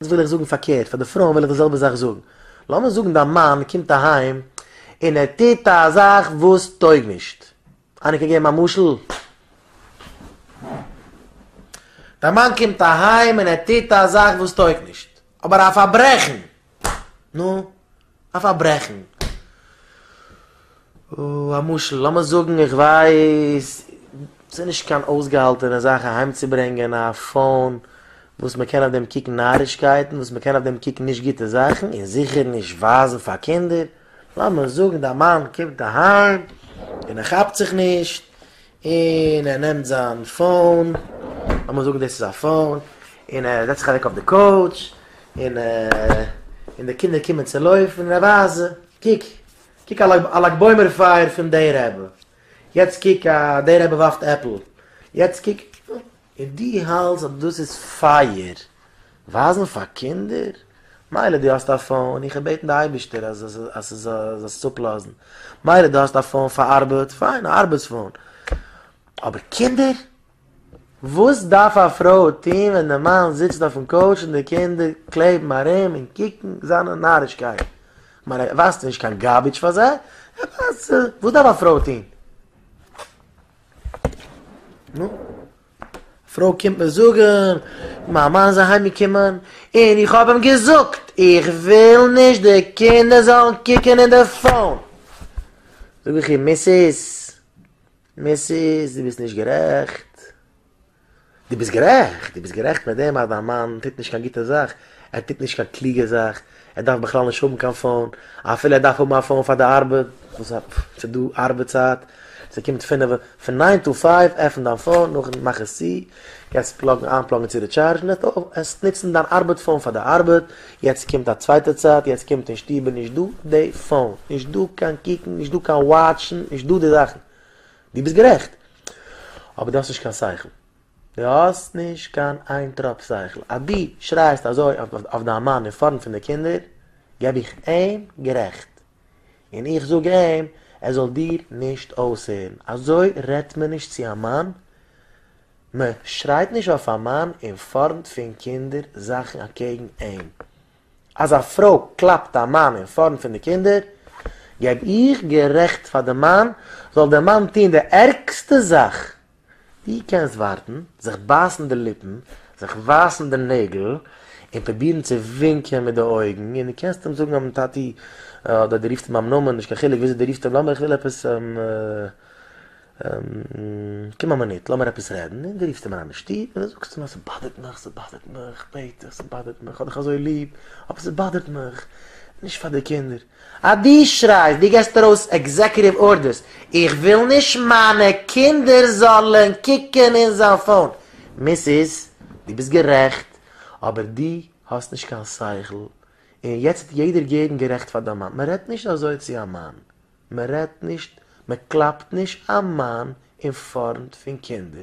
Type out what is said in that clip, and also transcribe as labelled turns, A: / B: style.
A: יעצט וויל איך זאגן פארקערט, פאר די פרויען וויל איך די זעלבע זאך זאגן. לאמיר זאגן דיין מאן קומט אהיים און ער טוט א זאך וואס טויג נישט. איינער קען געבן א משל? דיין מאן קומט אהיים און ער טוט א זאך וואס טויג נישט. אבער א פארברעכן! נו, א פארברעכן. א משל, לאמיר זאגן איך ווייס, ס'איז נישט קיין אויסגעהאלטענע זאך אהיימצוברענגען א phone וואס מ'קען אויף דעם קוקן נארישקייטן, וואס מ'קען אויף דעם קוקן נישט גוטע זאכן, און זיכער נישט ווייזן פאר קינדער. לאמיר זאגן דיין מאן קומט אהיים און ער כאפט זיך נישט, און ער נעמט זיין phone, לאמיר זאגן דאס איז א phone, און ער זעצט זיך אוועק אויף די couch, און און די קינדער קומען צו לויפן, און ער ווייזט זיי, קוק, קוק א ל"ג בעומר פייער פון די רבי, יעצט קוק א די רבי ווארפט עפל, יעצט קוק, און דו האלטסט אז דאס איז פייער, ווייזן פאר קינדער? מילא דו האסט א phone, איך האב בעטן די אייבערשטער אז אז ס'זאל עס אפלאזן, מילא דו האסט א phone פאר ארבעט, פיין, א ארבעטס phone, אבער קינדער? וואס דארף א פרוי טון ווען די מאן זיצט אויפן couch און די קינדער קלעבן ארום און קוקן זיינע נארישקייטן? כ'מיין ער ווייזט נישט קיין garbage פאר זיי, ער ווייזט זיי, וואס דארף א פרוי טון? נו, א פרוי קומט מיר זאגן, מיין מאן איז אהיים געקומען און איך האב אים געזאגט איך וויל נישט די קינדער זאלן קוקן אין די phone. זאג איך איר, Mrs. Mrs., דו ביסט נישט גערעכט. דו ביסט גערעכט, דו ביסט גערעכט מיט דעם אז דיין מאן טוט נישט קיין גוטע זאך, ער טוט נישט קיין קלוגע זאך, ער דארף בכלל נישט האבן קיין phone, אפילו ער דארף האבן א phone פאר די ארבעט, וואס ס'איז דא ארבעט צייט, ס'קומט פינף, פון nine to five, עפן דיין phone, נאכדעם מאך עס צו, יעצט פלאגן איינפלאגן צו די charge, און עסט נוצן דיין ארבעט phone פאר די ארבעט, יעצט קומט א צווייטע צייט, יעצט קומט אין שטוב איז נישט דא די phone, נישט דא קיין קוקן, נישט דא קיין וואטשן, נישט דא די זאכן. דו ביסט גערעכט, אבער דו האסט נישט קיין שכל. דו האסט נישט קיין איין טראפ שכל. אז דו שרייסט אזוי אויף דיין מאן אין פארנט פון די קינדער, געב איך אים גערעכט. און איך זאג אים ער זאל דיר נישט אויסהערן. אזוי רעדט מען נישט צו א מאן. מען שרייט נישט אויף א מאן אין פארנט פון קינדער זאכן אקעגן אים. אז א פרוי קלאפט א מאן אין פארנט פון די קינדער, געב איך גערעכט פאר די מאן, זאל דער מאן טון די ערגסטע זאך. דו קענסט ווארטן, זיך בייסן די ליפן, זיך ווייסן די נעגל, און פרובירן צו ווינקען מיט די אויגן, און דו קענסט אים זאגן אבער טאטי, אדער דו רופסט אים ביים נאמען, נישט קיין חילוק וויאזוי דו רופסט אים, לאמיר איך וויל עפעס קום א מינוט לאמיר עפעס רעדן, און דו רופסט אים אריין אין שטוב און דו זאגסט אים אז ס'באדערט מיך, ס'באדערט מיך, כ'בעט דיך, ס'באדערט מיך, כ'האב דיך אזוי ליב, אבער ס'באדערט מיך, נישט פאר די קינדער. אז דו שרייסט, דו געסט ארויס executive orders, איך וויל נישט מיינע קינדער זאלן קוקן אין זיין phone. Mrs., דו ביסט גערעכט, אבער דו האסט נישט קיין שכל, און יעצט וועט יעדער געבן גערעכט פאר דיין מאן. מ'רעדט נישט אזוי צו א מאן. מען רעדט נישט, מען קלאפט נישט א מאן אין פארנט פון קינדער.